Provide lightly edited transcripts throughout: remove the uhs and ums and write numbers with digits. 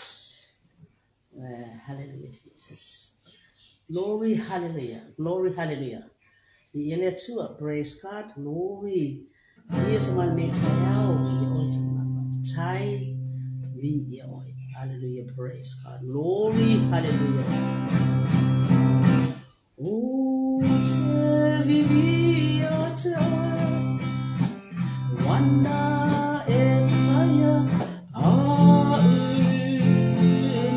Jesus. Hallelujah, Jesus. Glory, hallelujah. Glory, hallelujah. Viia le Atua, praise God, glory. Viia se mana nei taeao, viia oe te faafetai, viia oe. Hallelujah, praise God, glory, hallelujah. O te viia te oe, wana e whaia a u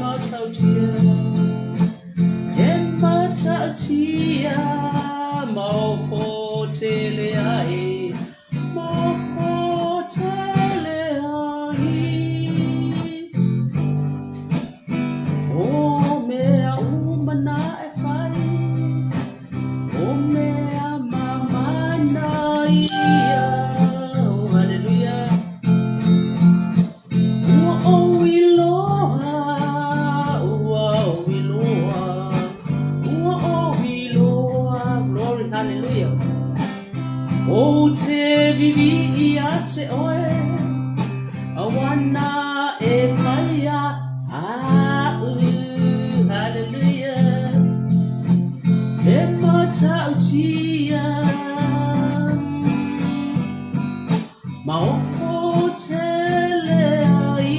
matautia. E matautia maopo tele ai, maopo tele ai. O mea uma na e whai, o mea mamana ia. Oh, hallelujah. Ua ou iloa, ua ou iloa, ua ou iloa. Glory, hallelujah. O te vivi ia te oe, a wana e whaia au. Hallelujah. E matautia, maopo tele ai.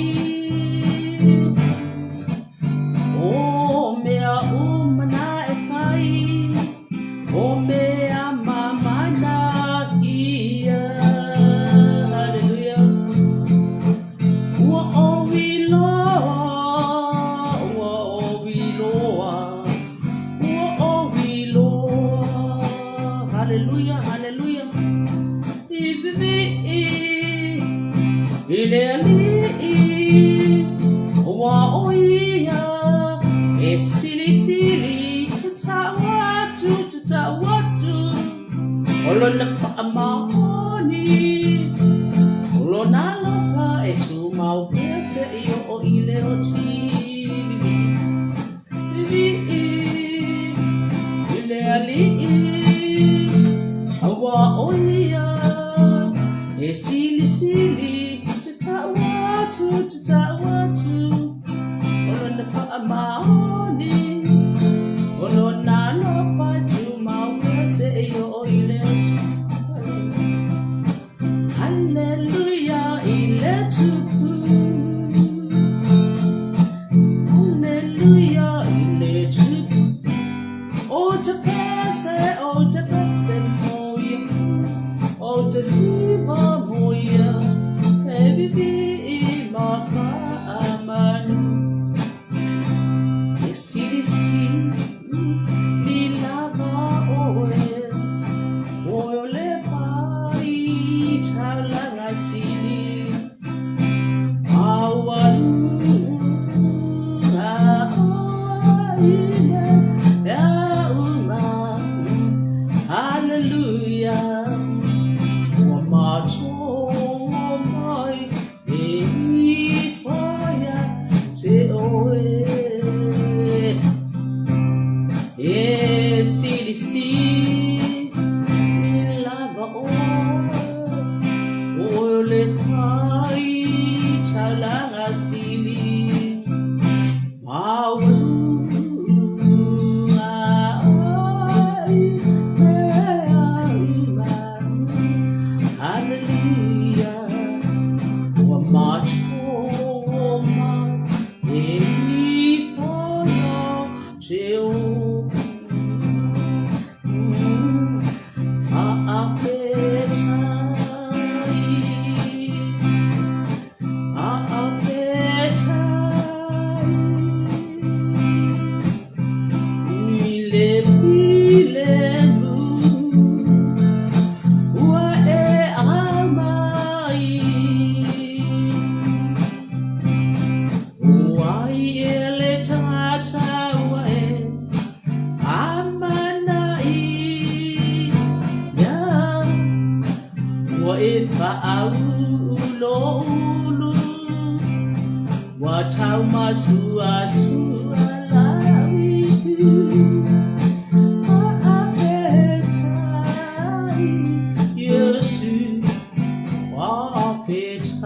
O mea uma na e whai, o mea mamana ia. Hallelujah. Ua ou iloa, ua ou iloa, ua ou iloa. Hallelujah, hallelujah. I vivi i le alii, ua o ia, e silisili tatau atu, tatau atu. O lona faamaoni, o lona alofa e tumau pea seia oo i le oti. Vivi i le alii, ua o ia, e silisili tatau atu, tatau atu. O lona faamaoni, o lona alofa e tumau pea seia oo i le oti. Hallelujah i le Tupu. Hallelujah i le Tupu. O te pese, o te pese moia, o te siva moia, e vivi i ma faamanu. E silisili lava oe, oe o le fai taulaga sili. Maualuga i mea uma. Hallelujah. Ua matou omai e fai ia te oe. E silisili lava oe, oe o le fai taulaga sili. Maualuga i mea uma. Hallelujah. Ua matou omai e fai ia te oe. Faafetai, faafetai, i le filemu ua e aumai. O ai ea le tagata ua e amanaia, ua e faauluulu, ua taumasuasua lau ihu. Faafetai, Iesu, faafetai.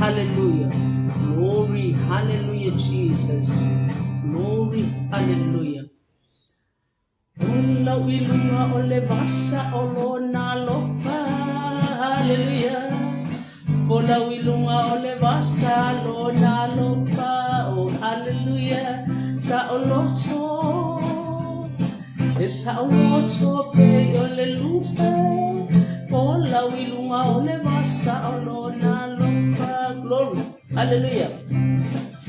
hallelujah. Glory, hallelujah, Jesus. Glory, hallelujah. Folau i luga o le vasa o lona alofa. Hallelujah. Folau i luga o le vasa lona alofa. Oh, hallelujah. Saoloto. E saoloto pei o le lupe. Folau i luga o le vasa o lona alofa. Glory. Hallelujah.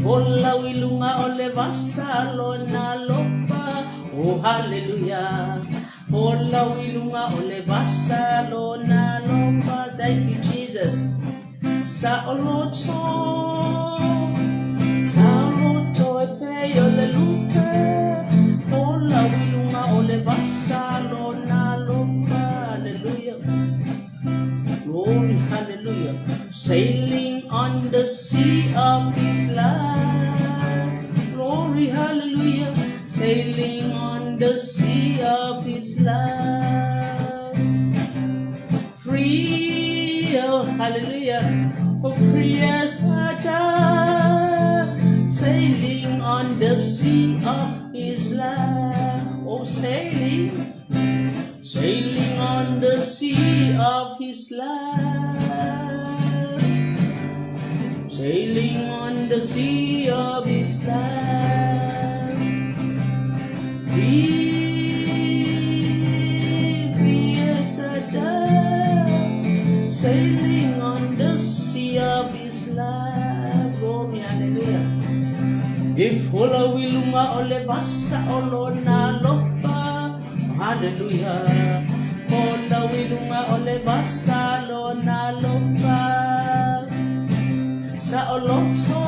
Folau i luga o le vasa lona alofa. Oh, hallelujah. Folau i luga o le vasa lona alofa. Thank you, Jesus. Saoloto. Saoloto e pei o le lupe. Folau i luga o le vasa lona alofa. Hallelujah. Glory, hallelujah. Sailing on the sea of His love. Glory, hallelujah. Sailing on the sea of His love. Free, oh, hallelujah. Oh, free as a dove. Sailing on the sea of His love. Oh, sailing. Sailing on the sea of His love. Sailing on the sea of His love. Free, free as a dove. Sailing on the sea of His love. Glory, hallelujah. E folau i luga o le vasa o lona alofa. Hallelujah. Folau i luga o le vasa lona alofa. Saoloto,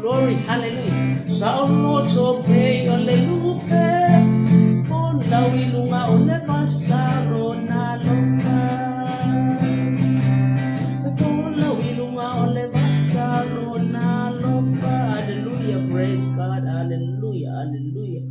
glory, hallelujah. Saoloto pei o le lupe. Folau i luga o le vasa lona alofa. Folau i luga o le vasa lona alofa. Hallelujah, praise God, hallelujah, hallelujah.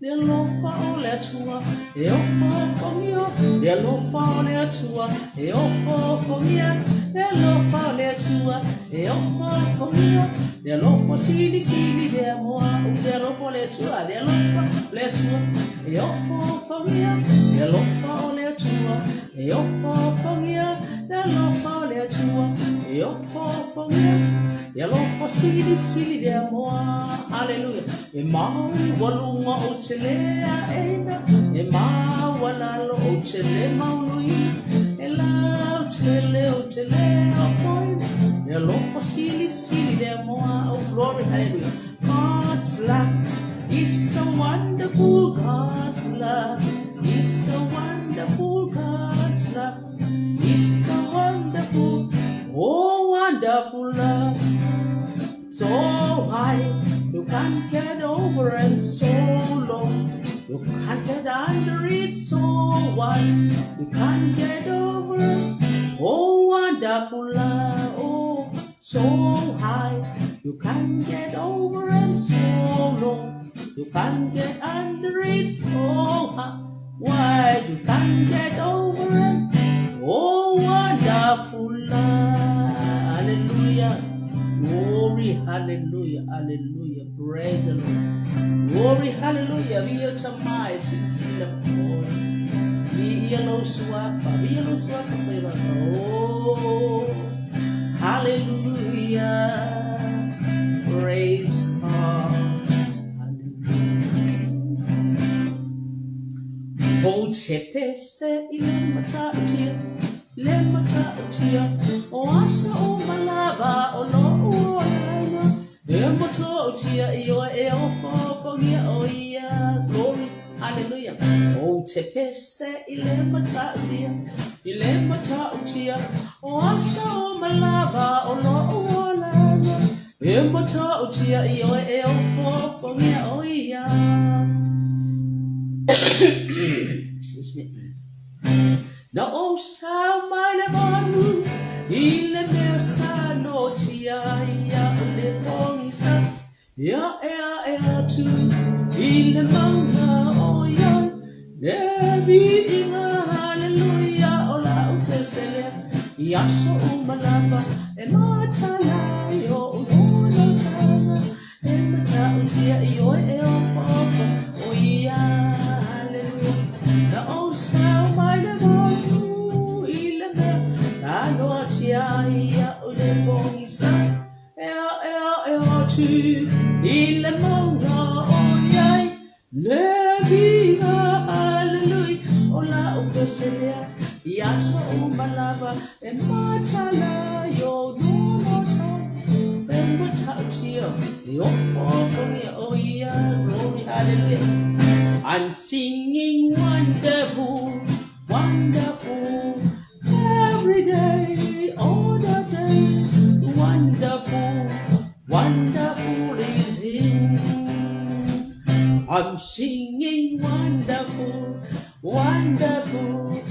Le alofa o le Atua e ofoofogia. Le alofa o le Atua e ofoofogia. Le alofa o le Atua e ofoofogia. Le alofa silisili lea mo a'u. Le alofa o le Atua, le alofa o le Atua e ofoofogia. Le alofa o le Atua e ofoofogia. Le alofa o le Atua e ofoofogia. Le alofa silisili lea mo a'u. Hallelujah. E maualuga ou te lē aeina, e maualalo ou te lē mauluina, e lautele ou te lē ofoina. Le alofa silisili lea mo a'u. Glory, hallelujah. God's love is so wonderful. God's love is so wonderful. God's love is so wonderful. Oh, wonderful love. So high, you can't get over and so low. You can't get under it so wide. You can't get over. Oh, wonderful love. Oh, so high. You can't get over and so low. You can't get under it so high. Wide. You can't get over it. Oh, wonderful love. Hallelujah. Glory, hallelujah, hallelujah. Praise the Lord. Glory, hallelujah. Viia Tama e silasila mai. Viia lou suafa. Viia lou suafa Oh, hallelujah. Praise God. Hallelujah. Ou te pese i le Matautia, le Matautia, o aso uma lava o lo'u olaga, e matautia i oe e ofoofogia o ia. Glory, hallelujah. Ou te pese i le Matautia, i le Matautia, o aso uma lava o lo'u olaga, e matautia i oe e ofoofogia o ia. Excuse me. Na ou sao mai le manu i le mea sa noatia ai a'u le pogisa e a'ea'e atu i le mauga o Ia le viiga haleluia o la'u pese lea i aso uma lava e atu i le mauga o iai le viiga, hallelujah. O la'u pese lea i aso uma lava e matala i ou no more time e matautia e ofoofogia o ia. Glory, hallelujah. I'm singing wonderful, wonderful every day, all the day. Wonderful, wonderful is He. I'm singing wonderful, wonderful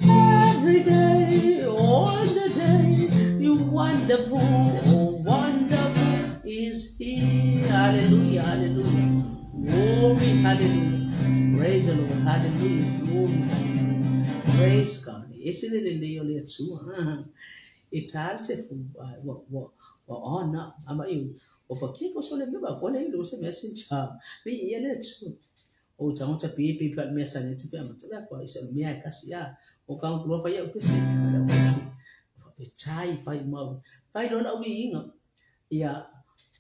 every day, all the day. You wonderful, oh wonderful is He. Hallelujah, hallelujah. Glory, hallelujah. Praise the Lord, hallelujah. Glory, hallelujah. Praise God. E ese le lelei o le Atua. E tā se fu wa wa wa ona ama iu. O pa ke ko so le me ba ko le lo se messenger. Me ia le Atua. O tagota pe pe pe mea tane te pe ama te kwa isa mea e kasi a. O ka ngulu pa ia pese ala pese. Fa pe tai fai mau. Fai lo la wi inga. Ia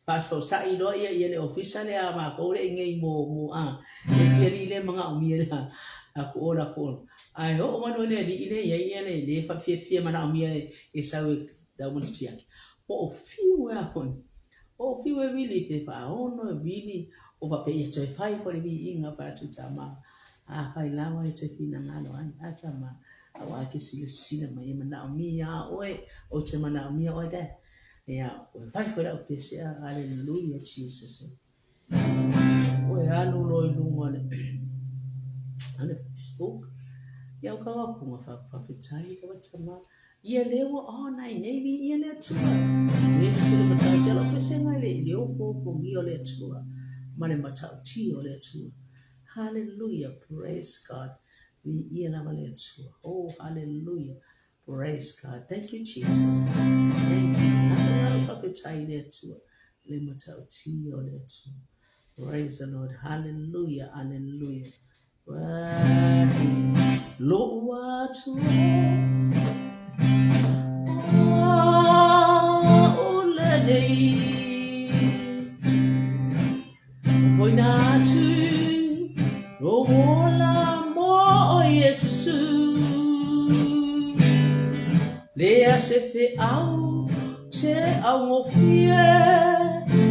fa so sa i lo ia ia le ofisa le a ma ko le ngei mo mo a. E si ali le manga o mia la. A ku ola ku. Ai o manu le ali ile ia ia le le fa fie fie mana o mia e sa we da mo tia. O o fiu e a kon. O fiu e vili pe faaono e vili o faapea ia toe fai foi le viiga pa atu tama. A fai lava e te finagalo ai a tama auā ke silasila mai e manaomia a oe ou te manaomia oe dad. Ia ua fai foi lau pese a hallelujah Jesus. Ua alu loa i luga o le o le Facebook. Ia o ka wapunga fa faafetai lava tama. Ia lea ua ona ai nei viia le Atua. Ese le matautia lau pesega i le i le ofoofogia o le Atua ma le matautia o le Atua. Hallelujah, praise God. Viia lava le Atua. Oh, hallelujah. Praise God. Thank you, Jesus. Thank you. Nalo nalo faafetai i le Atua. Le matautia o le Atua. Praise the Lord. Hallelujah. Hallelujah. Worthy. Lo'u Atua. O lenei. Foina atu. Lou ola mo Iesu. Lea se feau te augofie e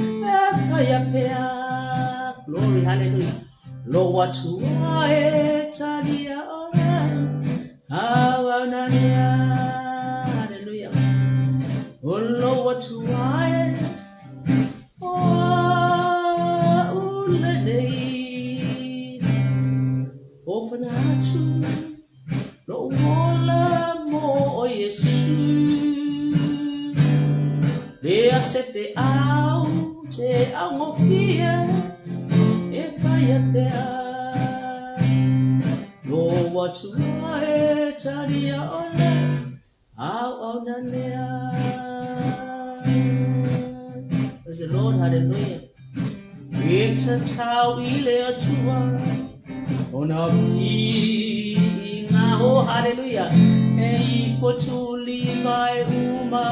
whaia pea. Glory, hallelujah. Lou Atua e talia ora auauna lea. Hallelujah. O lou Atua e o au lenei. O whana atu. Lou ola mo Iesu. Lea se feau te augofie e whaia pea. Lou Atua e talia ole auauna lea. Praise the Lord, hallelujah. E tatau i le Atua ona viiga, oh hallelujah, e ifo tuli vai uma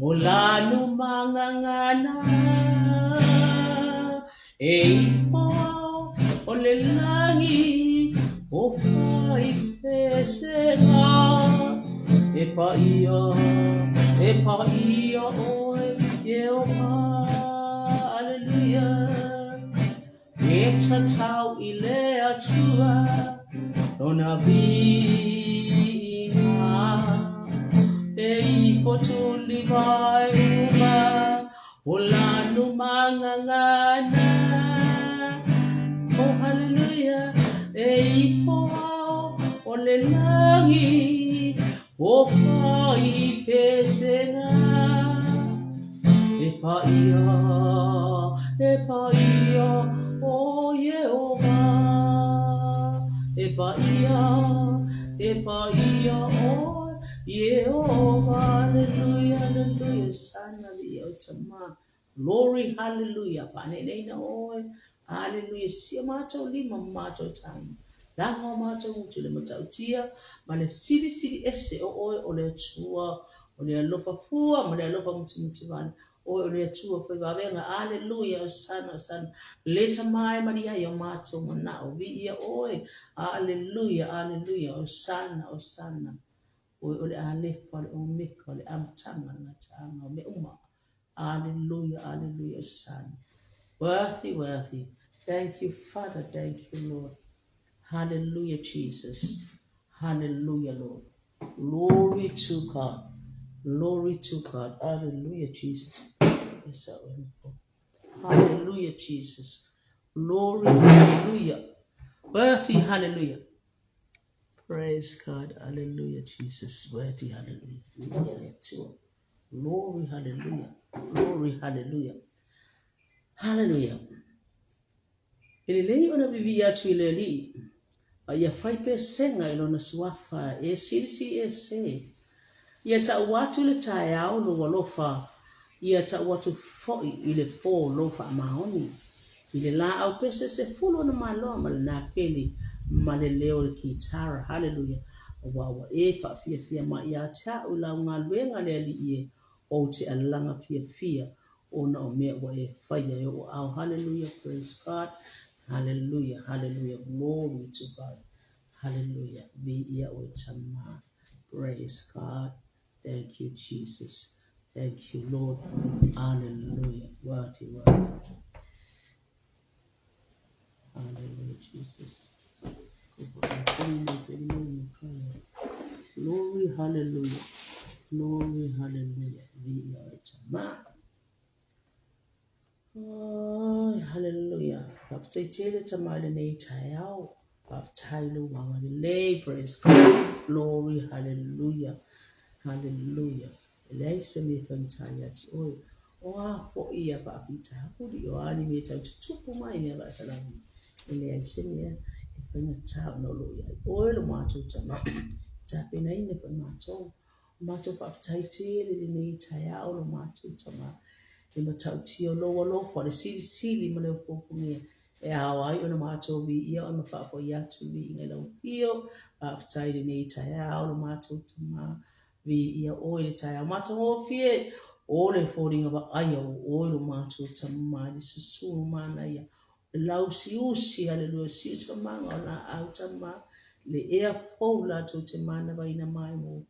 o lanu magagana e ifo o le lagi o fai pesega e paia e paia oe Ieova hallelujah. E tatau i le Atua lona viiga e ifo tuli vai uma o lanu magagana. Oh hallelujah, e ifo ao o le lagi o fai pesega. E paia, e paia, o Ieova. E paia, e paia, o Ieova. Hallelujah, hallelujah. Sana li o tama. Glory, hallelujah. Whanenei oe. Hallelujah. Sia mātou lima mātou taima. Laga o mātou gutu le matautia ma le silisili ese o oe o le Atua o le alofa fua ma le alofa mutimuti vale. Oe o le Atua fai vavega. Aleluia, Hosana, Hosana. Le tama e malia ai o matou manao. Viia oe. Aleluia, aleluia, Hosana, Hosana. Oe o le Alefa, o le Omeka, o le Amataga, le Gataaga o mea uma. Aleluia, aleluia, Hosana. Worthy, worthy. Thank you, Father. Thank you, Lord. Hallelujah, Jesus. Hallelujah, Lord. Glory to God. Glory to God. Hallelujah, Jesus. Yes, Hallelujah, Jesus. Glory, hallelujah. Worthy, hallelujah. Praise God. Hallelujah, Jesus. Worthy, hallelujah. Glory, hallelujah. Glory, hallelujah. Hallelujah. E lelei ona vivii atu i le Alii, a ia fai pesega i Lona Suafa e silisili ese. Ia tau atu i le taeao lou alofa, ia tau atu foi i le po lou faamaoni. I le laau pese sefulu ona maloa ma le napeli ma le leo o le kitara. Haleluia! Aua ua e faafiafia mai ia te au i lau galuega le Alii e, ou te alaga fiafia ona o mea ua e faia e ou aao. Hallelujah, praise God. Hallelujah, hallelujah, glory to God. Hallelujah, viia oe Tama. Praise God. Thank you, Jesus. Thank you, Lord. Hallelujah. Worthy, worthy. Hallelujah, Jesus. Glory, hallelujah. Glory, hallelujah. Viia oe Tama. Oi, hallelujah. Faafetai tele tama i lenei taeao. Faafetai lou agalelei. Praise God. Glory, hallelujah. Hallelujah. E leai se mea e faigata ia te oe. O a foi ia faafitauli, o a ni mea tau tutupu mai mea faasalaga. E leai se mea e faigata ona o lo o i ai oe lo matou tama. Tapenaina foi matou. O matou faafetai tele i lenei taeao lo matou tama e matautia o lou alofa, le silisili ma le opuopugia e ao ai ona matou viia oe ma faafoi atu viiga i lau afio. Faafetai i lenei taeao lo matou tama, viia oe i le taeao matagofie o le foliga vaaia o oe lo matou tama i le susu manaia o le lausiusi, aleluia, siusiamaga o laau tama, le ea fou latou te manavaina mai mo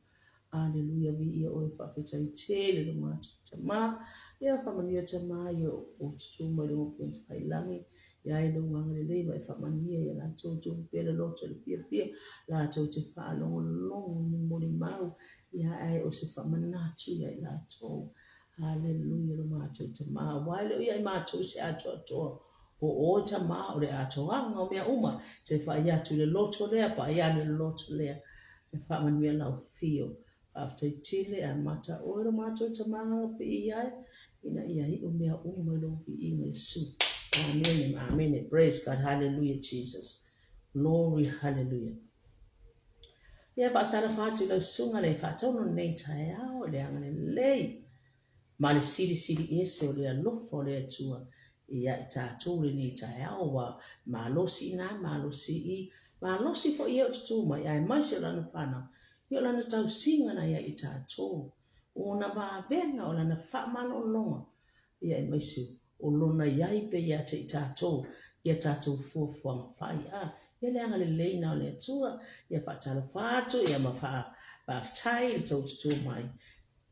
Aleluia, viia oe, faafetai tele lo matou Tama. Ia faamanuia Tama ia o tutu mai luga o Prince Pailagi, ia ai lou agalelei ma e faamanuia ia latou tupu pea le loto le fiafia, latou te faalogologo molimau, ia ae o se faamanatu ia i latou. Aleluia lo matou Tama, aua e le o ia i matou se atoatoa, o oe Tama o le atoaga o mea uma, te pai atu i le loto lea, pai ane i le loto lea, e faamanuia lau afio. Faafetai tele, amata oe lo matou Tama agapii ai, ina ia iu mea uma i lou viiga Iesu. Amene, amene. Praise God, hallelujah Jesus. Glory, hallelujah. Ia faatalofa atu i lau susuga le faatonu lenei taeao i le agalelei ma le silisili ese o le alofa o le Atua ia i tatou lenei taeao ua malosi i na, malosi i, malosi foi e o tutū mai aemaise o lana whanau i o lana tausiga na ia i tatou o ona vavega o lana faamalologa ia aemaise o lona i ai pea ia te i tatou ia tatou fuafuaga fai. A, ia le agalelei na o le Atua, ia faatalofa atu, ia ma faafetai i le tou tutū mai.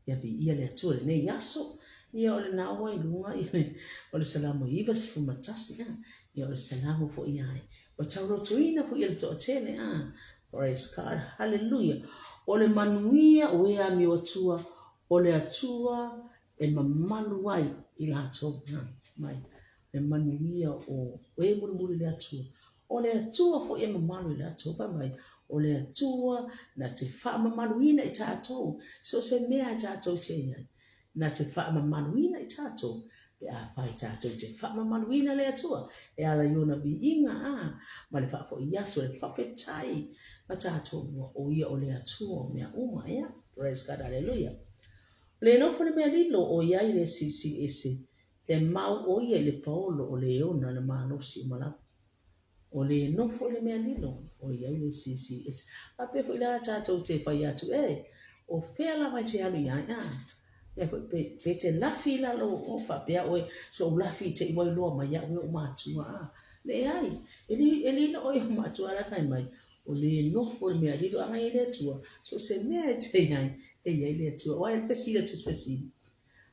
Ia viia le Atua i lenei aso. Ia o lena ua i luga ia le, o le Salamo 91, a, ia o le Salamo foi ia e, ua taulotoina foi e le toatele, a. Praise God, hallelujah. O le manuia o e amio Atua, o le Atua e mamalu ai i latou na mai le manuia o e mulimuli le Atua. O le Atua foi e mamalu i latou, fai mai, o le Atua na te faamamaluina i tatou, so o se mea tatou te i ai, na te faamamaluina i tatou, pe afai tatou te faamamaluina le Atua, e ala i ona viiga a, ma le faafoi atu o le faafetai ma tatou mua, o ia o le Atua o mea uma, ea? Praise God, hallelujah. Le nofo le mea lilo o i ai le silisili ese, e mau ʻo ia i le paolo o le ona le malosi uma lava. O le nofo i le mea lilo o i ai le silisili ese. Faapea foi la tatou te fai atu, e, o fea lava e te alu i ai, a? Ia foi pe, pe te lafi i lalo o faapea oe, so ou lafi i te i wailoa mai au e o matua a. Leai, e li, e lilo oe o matua la fai mai, o le nofo le mea lilo anga i le Atua, so se mea e te iai, e iai le Atua. Wai le fesili atu se fesili.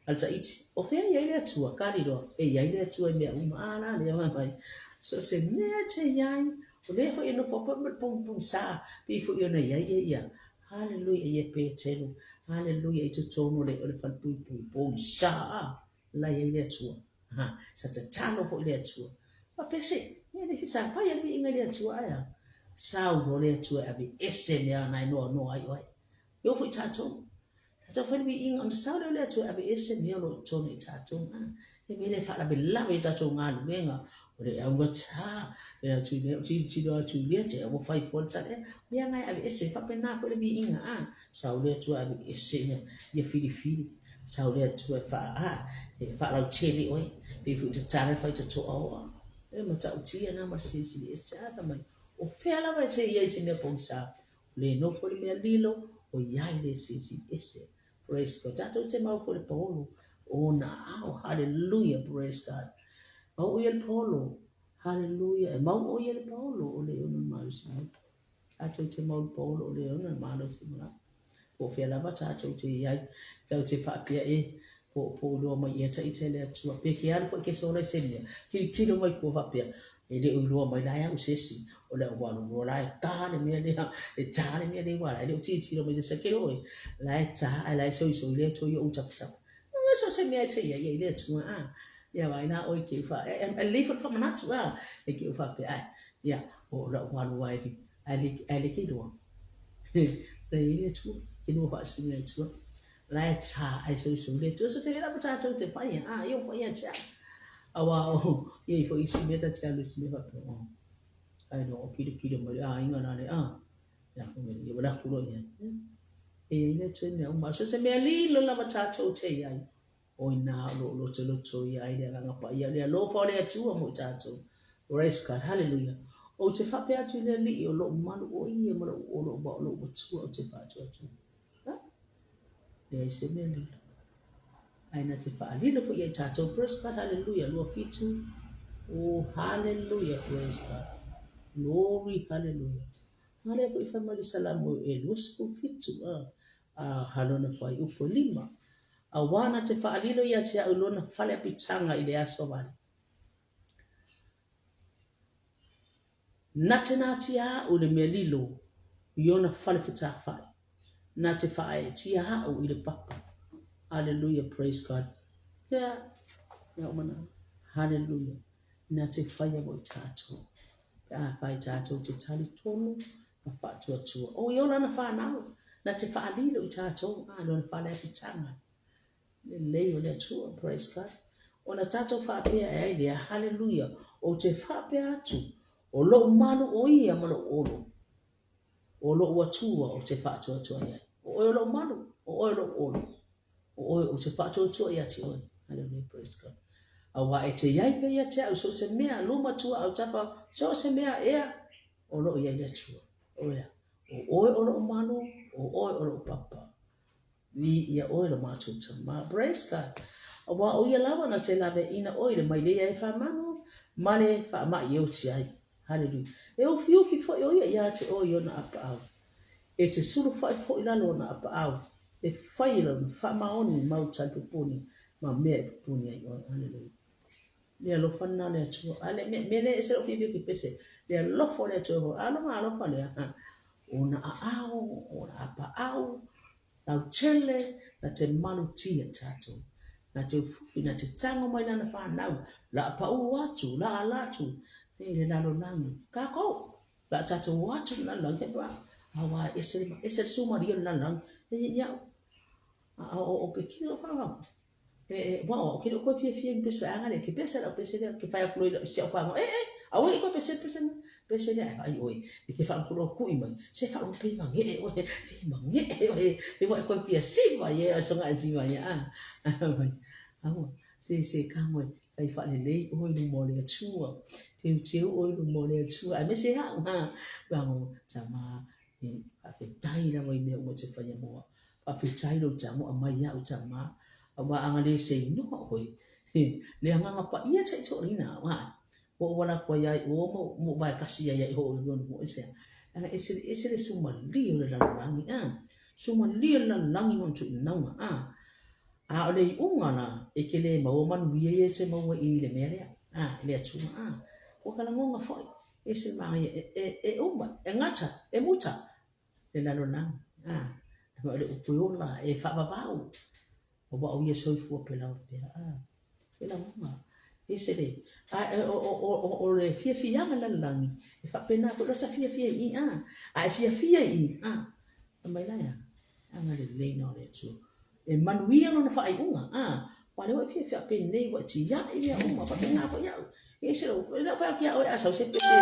A le taiti, o fea e i ai le Atua? Ka lilo, e i ai le Atua i mea uma. A la lea fai mai, so se mea e te i ai, o lea foi e nofo atu ma le pogipogisa, pei foi ona i ai ia ia. Haleluia, ia Petelu, haleluia, i totonu o le, o le falepuipui, pogisa, a, la i ai le Atua. Ha, sa tatalo foi le Atua. Faapea se, e le sa fai a le viiga i le Atua, ae a? Sau loa le Atua e aveese mea na e noanoa ai oe. E oo foi tatou. Tatou fai le viiga ona sau lea o le Atua e aveese mea o lo o i totonu i tatou. A, e mea lea e faalavelave i tatou galuega, o le augata, e atu i lea, tilotilo atu i lea, te ua fai fua le tala, e, mea na e aveese, e faapena foi le viiga, a, sau le Atua e aveese ia, ia filifili, sau le Atua e faa, a, e faalautele oe, pei foi tatala e fai totoa oa. E matautia na ma le silisili ese, a, fai mai, o fea lava e te i ai se mea pogisa, Le nofo le mea lilo, o iai le silisili ese. Praise God. Tatou te mau foi le paolo o ona aao. Hallelujah. Praise God. Mau o ia le paolo. Hallelujah. E mau o ia le paolo o le ona malosi mai. Tatou te mau le paolo o le ona malosi mai. Po o fea lava tatou te iai, tatou te faapea e, po, po iloa mai ia ita le Atua. Pe ke alu foi ke sola i se mea, kilokilo mai tua faapea, e le o iloa mai la e au se isi, o le aualu loa la e ta le mea lea, e ta le mea lea ua la e le o tilotilo mai se isi, ke oe, la e ta ae la e soisoi le Atua i ou taputapu. Ua so se mea e te ia ia i le Atua, a. Ia vai la oe ke ufa, e, e, e lelei foi le faamanatu, a, e ke ufa faapea, ai, ia, o le aualu ai, Ae le, ae le ke iloa. Le i le Atua, ke lua faasino le Atua. La e ta ai soisoi le Atua. So se mea lava tatou te whaia, a, i o whaia te au. Aua o, ia i fo isi mea ta te alu isi mea whapea, o, ai no, o kilo kilo mai le a inga la le a. Ia ko me ia wala kulo ia. E i le Atua mea uma. So se mea lilo lava tatou te iai. O inā o lo o lotoloto ia ai le Agaga Paia, o le alofa o le Atua mo i tatou. Praise God. Hallelujah. Ou te faapea atu i le Alii, o lou malu o ia ma lou olo aua o lou Atua ou te faatuatua. Ha? Leai se mea lilo. Ae na te faalilo foi ia i tatou. Praise God. Hallelujah. 27. Oh, hallelujah. Praise God. Glory, hallelujah. A lea foi fai mai le Salamo e 27, a, a halona fuaiupu e lima. Aua na te faalilo ia te au lona fale apitaga i le aso vale. Na te natia au i le mea lilo i ona fale fetafai. Na te faaeetia au i le papa. Hallelujah, praise God. Lea, lea o mana. Hallelujah. Na te whaia mo i tātou. Pe a whai tātou te talitonu ma faatuatua. O i ola na whanau, na te whaalilo i tātou, a lona whale apitaga. Lelei o le Atua, praise God. Ona tātou whaapea e ai lea, hallelujah, o te whaapea atu, o lou malu o ia ma lou olo, o lou Atua o te whaatuatua i ai. O oe o lou malu, o oe o lou olo, o oe o te whaatuatua ia te oe. Hallelujah, praise God. Aua e te iai pe ia te au, so se mea, luma tua au tapa, so se mea ea, o loo i ai le Atua. O ea, o oe o loo malu, o oe o loo papa. Viia oe lo matou Tama. Praise God. Aua o ia lava na te laveaiina oe i le mailei ai faamanu ma le faama'i e oti ai. Hallelujah. E ufiufi foi o ia ia te oe i ona apaau. E te sulufa'i foi lalo ona apaau, e fai e lona faamaoni mau talipupuni ma mea e pupuni ai oe. Hallelujah. Le alofa lena o le Atua. A le mea, mea lea e ese lou fiafia ki pese. Le alofa o le Atua hoi. Alofa, alofa lea. Ona aao, ona apaau, lautele, na te malutia tatou. Na te ufufi, na te tango mai lana whanau, la pau atu, la ala atu, i le lalolagi. Kākou, la tatou o atu i le lalolagi, he pa, aua ese, ese le sumaria o le lalolagi. E iau, a o, o ke kino whangau. E, e, wa o, ke le o koe fiafia i pese vaega lea, ke pese lau pese lea, ke whai aku loa i si au whanau, e, e, aua i koe pese, pese, pese lea, e vai oe, e ke whaangu loa kui mai, se whaangu pe mange'e oe, pe mange'e oe, e wa e koe fia siva i e, songa e siva ia, a, vai, aua, se, se ka ngoe, kai whaalelei oe luma o le Atua, teuteu oe luma o le Atua, aemaise se hau, ha, lango, tama, e, whaafetai lava i mea uma te whaia moa. Faafetai lou tago aumai iaʻu tama, aua a ga le seinoa oe, le agaga paia te toʻalina aʻu ae. Ua ou ala aku ai ia i ʻō ma ou wae kasi ai ia i hoʻoili ona moe sea. Leaga ese le ese le sumalie o le lalolagi, a. Sumalie o le lalolagi ma ona tuuinauga, a. A o le iuga la, e ke le maua manuia ia e te maua i le mea lea, a, i le Atua, a. Ua ka lagona foi, ese le manaia, e, e, e uma, e gata, e muta, le lalolagi, a, ma o le upu e ola, e faavavau, aua o ia soifua pela ola pea, a, e lagona, ese le, a, e, o, o, o, o, o le fiafiaga i le lalolagi, e faapena foi lota fiafia i i, a, a e fiafia i i, a, fai mai la e a, agalelei na o le Atua. E manuia lona faaiuga, a, aua o lea ua e fiafia penei, ua e tiai mea uma, faapena foi au. E ese lou, e le o fai atu ia oe a sau se pese,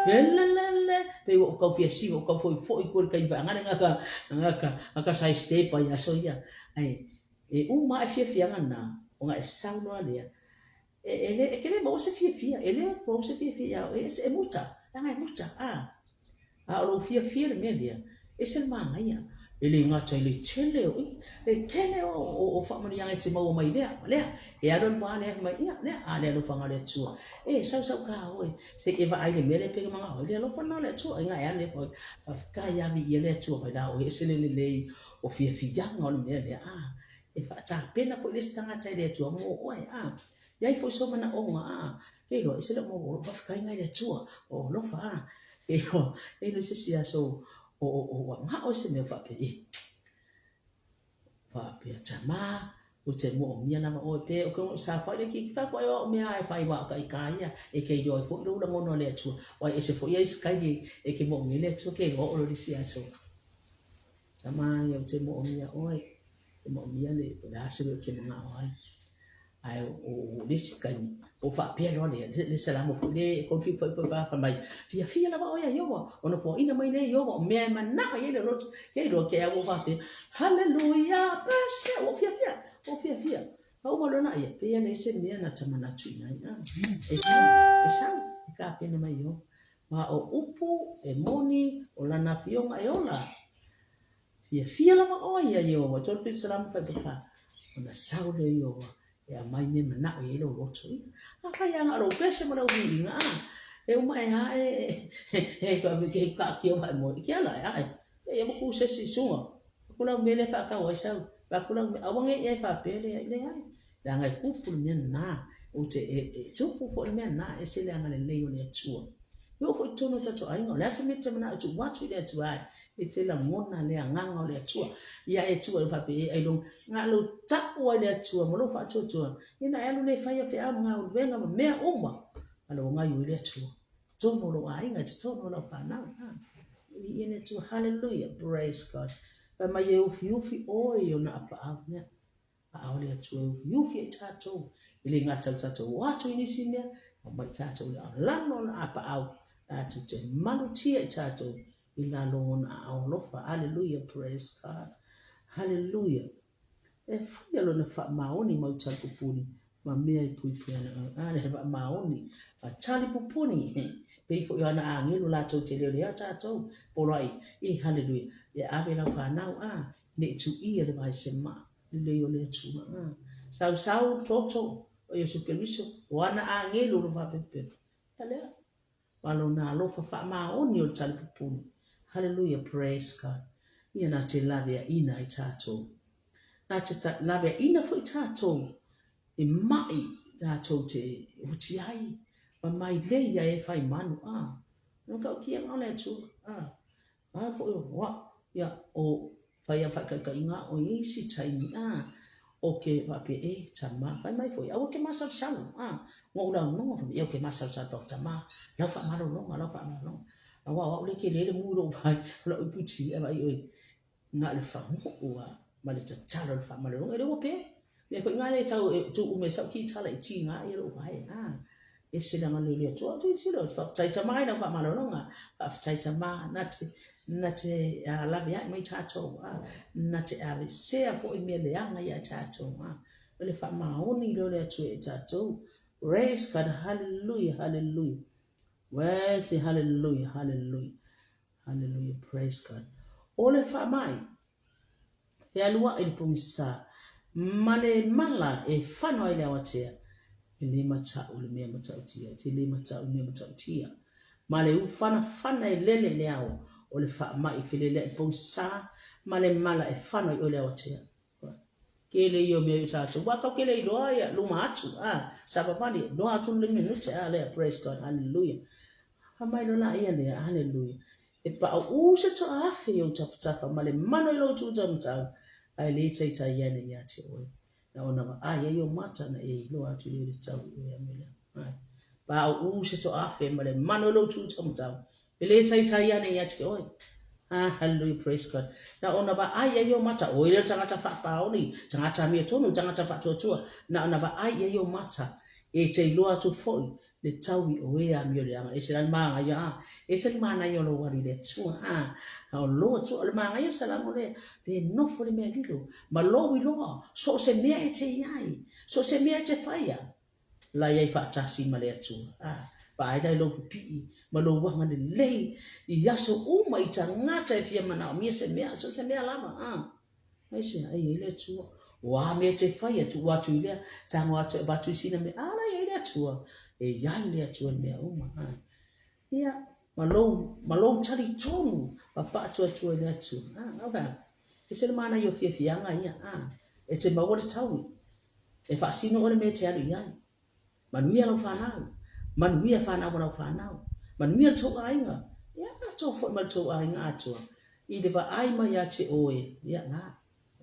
lelelele, pei ua ou tau fia siva, ua ou tau foifoi koe i le taimi vaegane nga ka, nga ka, nga ka sai step ai aso ia. Ae, e uma ae fiafiaga na, ona e sau loa lea, e, e le, e ke le maua se fiafia, e le maua se fiafia ia oe, e ese, e muta, leaga e muta, a. A o lou fiafia le mea lea, ese le manaia, e le gata i le tele o i, le tele o, o, o faamanuiaga e te maua mai lea, ma lea, e alu alu lava lea, fai mai, ia, lea, a le alofaga o le Atua. E, sau sau ka oe, se i e vaai le mea lea pei ona manao ai le alofa lena o le Atua. Inā e alu lea, faafetai lava viia le Atua mai la oe, ese le lelei o fiafiaga o le mea lea, a, e faatapena foi le isi tagata e le Atua mo oe, a. I ai foi sou manaoga, a, ke iloa, ese lou mau alofa, faafetai nai le Atua, o alofa, a, ke iloa, ke iloa i se isi aso o, o, o ua manaʻo i se mea faapea, e, faapea, tama, ou te moomia lava oe pe o ke sa fai le ki fa ko ai o mea e fai wa ka i ka ia e ke iloa ai foi lou lagona o le Atua wai ese foi ai kai e ke moomia le Atua ke iloa o lo le isi aso. Tama ia ou te moomia oe, te moomia le po o le a se mea ou te manao ai. Ae o le isi taimi, ua faapea loa le, le Salamo foi le konfi foi foi fai mai, fiafia lava oe ia Iowa, ona foaina mai lea e Iowa o mea e manao i ai le loto. Ke iloa ke au ua faapea, Haleluia, pese, ua fiafia, ua fiafia. A uma loa na ia, pei ana i se mea na ta manatu i ai, a, e sau, e sau, e kapena mai Iowa. Ma o upu e moni o lana afioga e ola. Fiafia lava oe ia Ieova, 374, ona sau lea o Ieova e aumai mea manaʻo i ai lou loto. Ia, afai lava na o lou pese ma lau viiga, a, e uma e a e, e, e, e kaakia wae moe, i ke ala e ae, e ia moku se isi suga, aku lau mea lea e faatau ai sau, aku lau mea, aua nei e faapea lea, leai, leaga e tupu le mea lena, ou te, e, e tupu foi le mea lena, e ese le agalelei o le Atua. E oo foi i totonu o tatou aiga, o le a se mea e te manao e tuu atu i le Atua ae, e te lagona le agaga o le Atua. Ia e Atua e faapea e ailoga, na lou tau ai le Atua ma lou faatuatua, ia na e alu lea e fai au feau ma galuega ma mea uma, a lou gaoioi le Atua. Totonu o lou aiga, i totonu o lau fanau. Viia le Atua, hallelujah, praise God. Fai mai e ufiufi oe i ona apaau. Ia. ʻAʻole Atua e ufiufi ai tatou, e le gata i lo tatou o atu i nisi mea, a mai tatou i lalo o na apaau, tatou te malutia i tatou i lalo o ona aao alofa. Aleluia, praise God. Hallelujah. E faia lona faamaoni mau talipupuni ma mea e puipui ana oe. A le faamaoni, a talipupuni, pei foi o ana agelu latou te leoleo tatou, poloai, i hallelujah, e ave lau fanau, a, ne i tuia le vae sema, lelei o le Atua, a, sausau toto o Iesu Keriso, o ana agelu o lo faapelepele. Ia lea, ma lona alofa faamaoni o le talipupuni. Hallelujah, praise God. Ia na te laveaina ai tatou. Na te laveaina foi tatou e mai tatou te oti ai, ma mai lei ia e fai manu, a. No ka ukianga o le Atua, a. A foi o wa, ia, o fai a faitaitaiga o i isi taimi, a, o ke faapea, e, tama, fai mai foi, aua ke masalosalo, a, ngoʻu launoa, fai mai, e, o ke masalosalo fau tama, lau faamalologa, lau faamalologa. Aua o au lea ke lele mu i lou vai, o lau ipu ti, a vai oe, na o le faguu a, ma le tatalo i le faamalologa, e le ua pē. Mea foi ngā le tau e tuu me sau ki tala i ti ngā ia lou vai, a. Ese le agalelei o le Atua, tilotilo, faafetai tama i lau faamalologa, faafetai tama, na te, na te laveai mai tatou, a, na te aveesea foi mea leaga ia tatou, a. O le faamaoni lea o le Atua ia tatou. Praise God, hallelujah, hallelujah. Wes, hallelujah, hallelujah. Hallelujah, praise God. O le faamai. Fealuai i le pogisa ma le mala e fano ai le awatea, e le matau i le mea matautia, e te le matau i le mea matautia. Ma le ufanafana e lele i le ao o le faamai feleleai pogisa ma le mala e fano ai oe le awatea. Kele ia o mea i o tatou, ua kau kele iloa ia luma atu, a, savavali, loa atu le minute, a, lea, praise God, hallelujah. Fa mai loa laia lea, hallelujah. E paʻu se toaafe i ou tafatafa ma le mano i lou tūtaumatau, ae le taitai ane ia te oe. Na ona vaai ai ou mata na e iloa atu lea o le tau i oe ame lea. Ae, paʻu se toaafe ma le mano i lou tūtaumatau, e le taitai ane ia te oe. Ah, hallelujah, praise God. Na ona vaai ai ou mata, oi lea o le tagata faapaoni, tagata amiotonu, tagata faatuatua. Na ona vaai i ai ou mata, e te iloa atu foi le taui o e amio leaga. Ese la le magaia, a, ese le manaia o lou alu i le Atua, a, a o lou Atua, o le magaia o le Salamo lea, le nofo le mea lilo, ma lou iloa, so o se mea e te i ai, so o se mea e te faia, la i ai faatasi ma le Atua, a, vaai la i lou pipii ma lou agalelei i aso uma i tagata e fia manaomia se mea, so o se mea lava, a. Aisea, e i ai le Atua. O a mea e te faia, tuu atu i lea, tago atu e avatu i sina mea, a la e i ai le Atua. E i ai le Atua i mea uma. Ae. Ia, ma lou, ma lou talitonu, ma faatuatua i le Atua. A, ngau hea. E se le manaia o fiafiaga ia, a, e te maua le taui. E faasino oe le mea e te alu i ai. Manuia lau fanau, manuia fanau a lau fanau, manuia le tou aiga, ia atoa foi ma le tou aiga atoa, i le vaai mai ia te oe, ia la,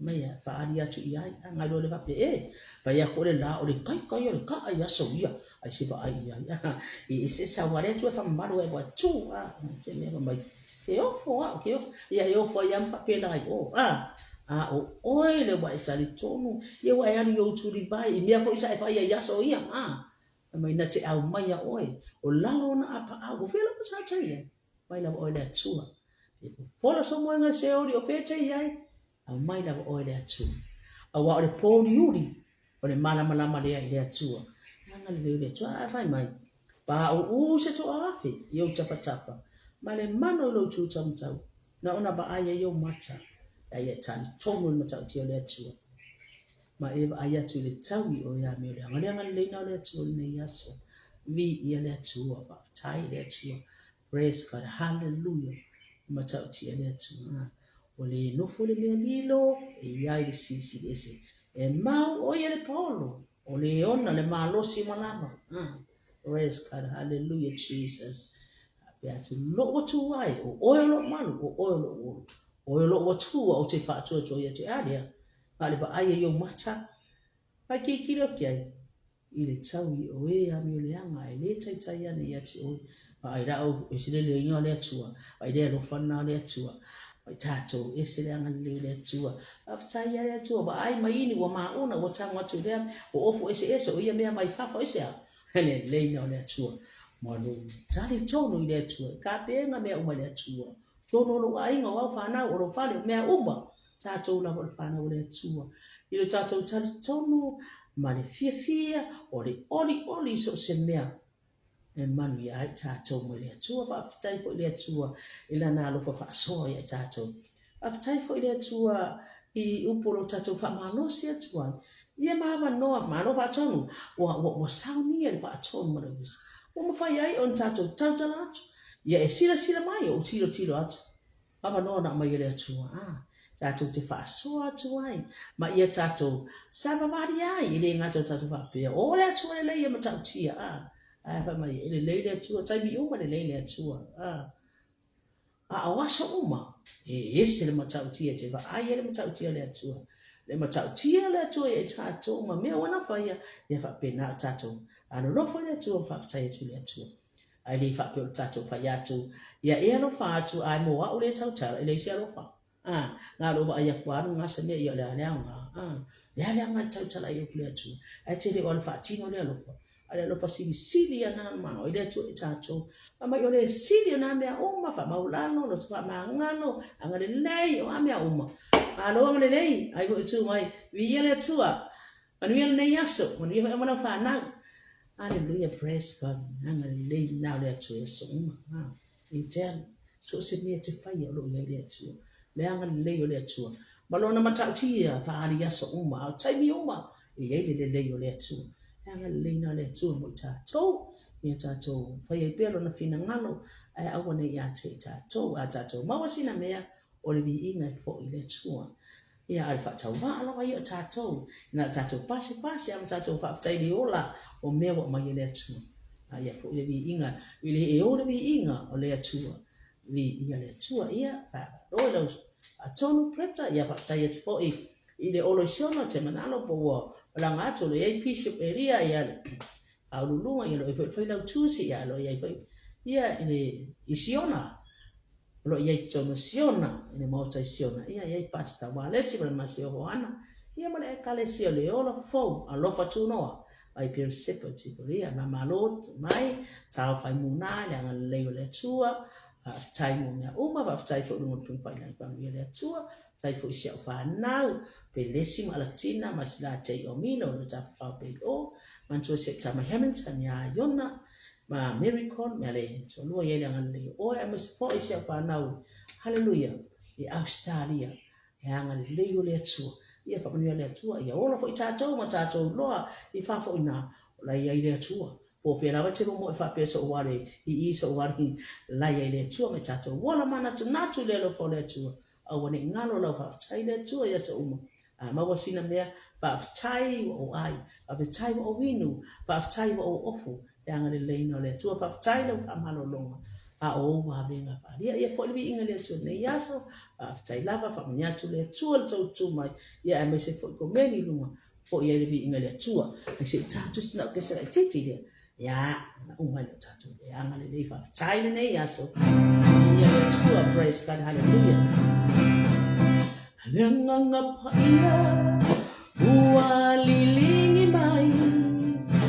mai ia, faaali atu i ai, a ngai loa le faapea, e, fai atu o le la o le ikaika ia o le kaa i aso ia, ai se vaai i ai, a, e ese sau a le Atua e faamamalu ai ua tu, a, se mea fai mai, Ke ofo au, ke ofo. Ia e ofo ai lava ma faapena i o. A, a o oe le ua e talitonu, ia ua e alu i ou tulivae, i mea foi sa e fai ai i aso ia, a. Fai mai, na te aumaia oe, o lalo ona apaau, o fea lava sa te i ai? Mai lava oe le Atua. E fofola sou moega i Seoli, o fea e te i ai? Aumai lava oe le Atua. Aua o le pōuliuli, o le malamalama lea i le Atua. Agalelei o le Atua, ae fai mai, Pāūū se toaafe i ou tafatafa, ma le mano i lou tūtaumatau, na ona vaai ai ou mata, a ia talitonu i le matautia o le Atua. Ma e vaai atu i le taui o ia mea o le aga. Le agaleleina o le Atua i lenei aso. Viia le Atua, faafetai i le Atua. Praise God, hallelujah. E matautia le Atua. Ua le nofo le mea lilo, e i ai le silisili ese. E mau ʻo ia le paolo, o le ona le malosi uma lava. Praise God, hallelujah, Jesus. Faapea atu, Lou Atua e, o oe o lou malu, o oe o lou olo. Oe o lou Atua ou te faatuatua ia te a lea. A o le vaai ai ou mata, mai tilotilo ake ai, I le tau i o e amio leaga e le taitai ana ia te oe. Vaai la ou, ese le leleiga o le Atua, vaai le alofa lena o le Atua, vaai tatou, ese le agalelei o le Atua. Faafetai ia le Atua, vaai mai ini ua mauna, ua tago atu i lea, ua ofo eseese, o ia mea mai fafo, i se a? Le leleiga o le Atua. Ma lou talitonu i le Atua, i kapega mea uma i le Atua. Tonu o lou aiga, o au fanau, o lou fale, o mea uma. Tatou lava o le fanau a le Atua, i lo tatou talitonu ma le fiafia o le olioli i so o se mea e manuia ai tatou mai le Atua. Faafetai foi i le Atua i Lana alofa faasoa ia i tatou. Faafetai foi i le Atua i upu o lo tatou faamalosi atu ai ia ma avanoa, malo faatonu, ua, ua, ua saunia le faatonu ma le ofisa. Ua mafai ai ona tatou tautala atu, ia e silasila mai, ou tilotilo atu. Avanoa na aumai e le Atua, a, tatou te faasoa atu ai, ma ia tatou savavali ai, e le gata o tatou faapea, o le Atua lelei e matautia, a, ae fai mai, e lelei le Atua, taimi uma lelei le Atua, a. A o aso uma, e ese le matautia, te vaai ai le matautia o le Atua. Le matautia o le Atua ia i tatou ma mea ua na faia, ia faapena o tatou alolofa i le Atua ma faafetai atu i le Atua. Ae le faapea o le tatou fai atu, ia e alofa atu, ae mo a'u lea tautala, e leai se alofa. A, na o lou vaai atu lava alu gasa mea, ia o le a le aoga. A, le a le aoga e tautala ai upu le Atua, ae te le o alu faatino le alofa. A o le alofa silisili ia na ma oi le Atua i tatou. Fai mai o le sili o na mea uma, faamaulalo, loto faamagalo, agalelei, o a mea uma. Malo agalelei, ai foi tu mai, viia le Atua. Manuia lenei aso, manuia foi ma lau fanau. Hallelujah, praise God. Agalelei lena o le Atua i aso uma. Ha. I te alu, so o se mea e te faia o lo o i ai le Atua. Le agalelei o le Atua. Ma lona matautia faaali i aso uma, a o taimi uma e i ai le lelei o le Atua. E agalelei na le Atua mo i tatou, ia tatou fai ai pea lona finagalo, ae aua ne i ia te i tatou. A tatou maua sina mea, o le viiga e foi i le Atua. Ia, a o le faatauvaa lava ia o tatou, na o tatou pasipasi a ma tatou faafetai i le ola o mea ua aumai e le Atua. A ia foi le viiga, i le e ou le viiga o le Atua. Viia le Atua, ia, faamalo i lau Atonu Greta, ia faafetai atu foi i le Olo Isiono, te manalo po ua malaga atu, o lo o i ai Bishop Elia, ia, le Faauluuluga, ia, o lo o i ai foi le Failautusi, ia, o lo o i ai foi, ia, i le i Siona, o lo o i ai i totonu o Siona, i le Maota i Siona, ia, e i ai Pastor Walesi ma le Masiofo Ana, ia ma le Ekalesia o le Ola Fou, Alofa Tunoa, mai Peerseba, Tipuria, Mamalo mai, Tao Muna, le agalelei o le Atua, faafetai mo mea uma, faafetai foi i luga o le Pulega Pailagi Pamuia le Atua, faafetai foi i si au fanau, Pelesi ma Alatina ma Sila J. Omilo, o lo o tafafao pea i o, manatua si au tama Hamilton ia Iona, ma Miracle, mea le soalua i ai le agalelei o oe, aemaise foi si au fanau, haleluia, i Ausetalia, E agalelei o le Atua. Ia faamanuia le Atua. Ia ola foi tatou ma tatou iloa i fafo i na, o la i ai le Atua. Po o fea lava e te momoe faapea sou ale i i sou ale i la i ai le Atua me tatou ola manatunatu i le alofa o le Atua. Aua ne i galo lau faafetai i le Atua i aso uma. A maua sina mea, faafetai ua ou ai, faafetai ua ou inu, faafetai ua ou ofu, le agaleleina o le Atua, faafetai lau faamalologa, a o ou avega faaalia. Ia foi le viiga i le Atua i lenei aso, faafetai lava, faamanuia atu le Atua i le tou tu mai, ia aemaise foi komeni i luga, foi ai le viiga i le Atua. Ai se i tatou sina au kese laitiiti lea, ia, na uma ai le tatou le agalelei, faafetai lenei aso. Viiga le Atua, praise God, hallelujah. Le agaga paia ua lilingi mai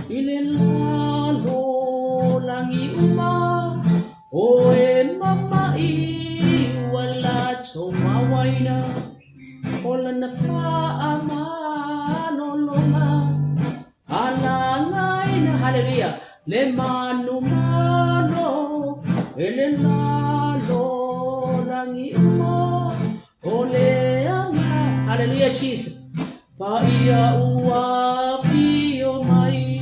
i le lalolagi uma, o e mama'i ua latou mauaina o lana faamalologa. Alagaina, haleluia, le manumalo e le lalolagi uma o le aga. Haleluia, Jesus. Paia ua pio mai.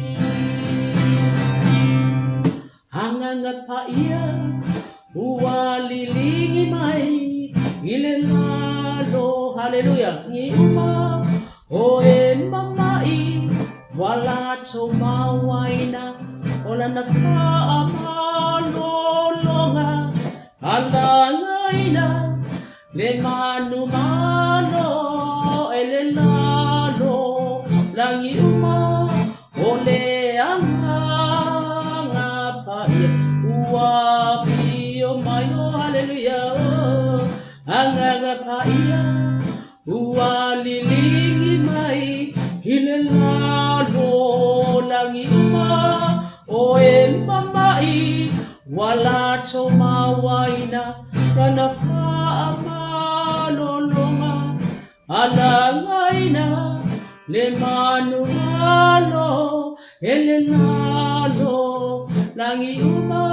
Agaga paia ua lilingi mai i le lalo, haleluia, gi uma o e mama'i ua latou mauaina o lana faamalologa alagaina le manumalo e le lalo lagi uma o le agaga paia ua afio mai. Oh, haleluia, oh, agaga paia ua lilingi mai i le lalo lagi uma o e mama'i ua latou mauaina lana faamalologa alagaina le manumalo e le lalo lagi uma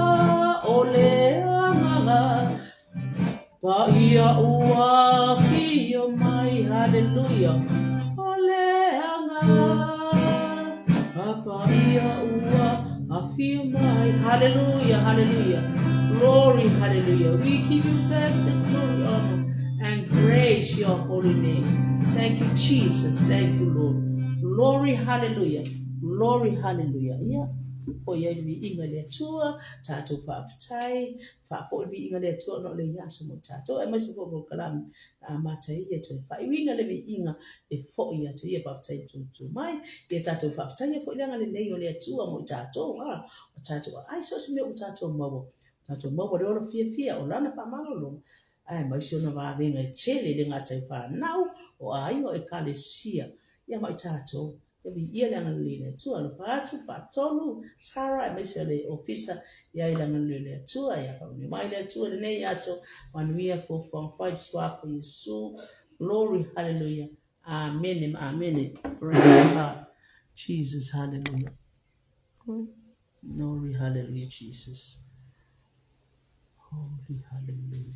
o le agaga paia ua afio mai. Haleluia, o le agaga paia ua afio mai. Haleluia, haleluia, glory, hallelujah. We give you back the glory, honor and praise your holy name. Thank you, Jesus. Thank you, Lord. Glory, hallelujah. Glory, hallelujah. Ia, foi ai le viiga i le Atua, tatou faafetai, faafoi le viiga i le Atua ona o le aso mo tatou, aemaise foi polokalame na amata ia toe faaiuina le viiga e foi ia te ia. Faafetai tutu mai. Ia tatou faafetaia foi le agalelei o le Atua mo i tatou, a o tatou aai so o se mea ua tatou maua, tatou maua le ola fiafia o lana faamalologa, aemaise ona vavega e tele e le gata i fanau, o aiga, o ekalesia, ia ma i tatou. Ia viia le agalelei o le Atua. Alofa atu, faatonu, Sarah, aemaise o le ofisa ia i le agalelei o le Atua. Ia faamanuia mai le Atua i lenei aso. Manuia fuafuaga fai suafa o Iesu. Glory, hallelujah. Amene ma amene. Praise God. Jesus, hallelujah. Glory, hallelujah, Jesus. Holy, hallelujah.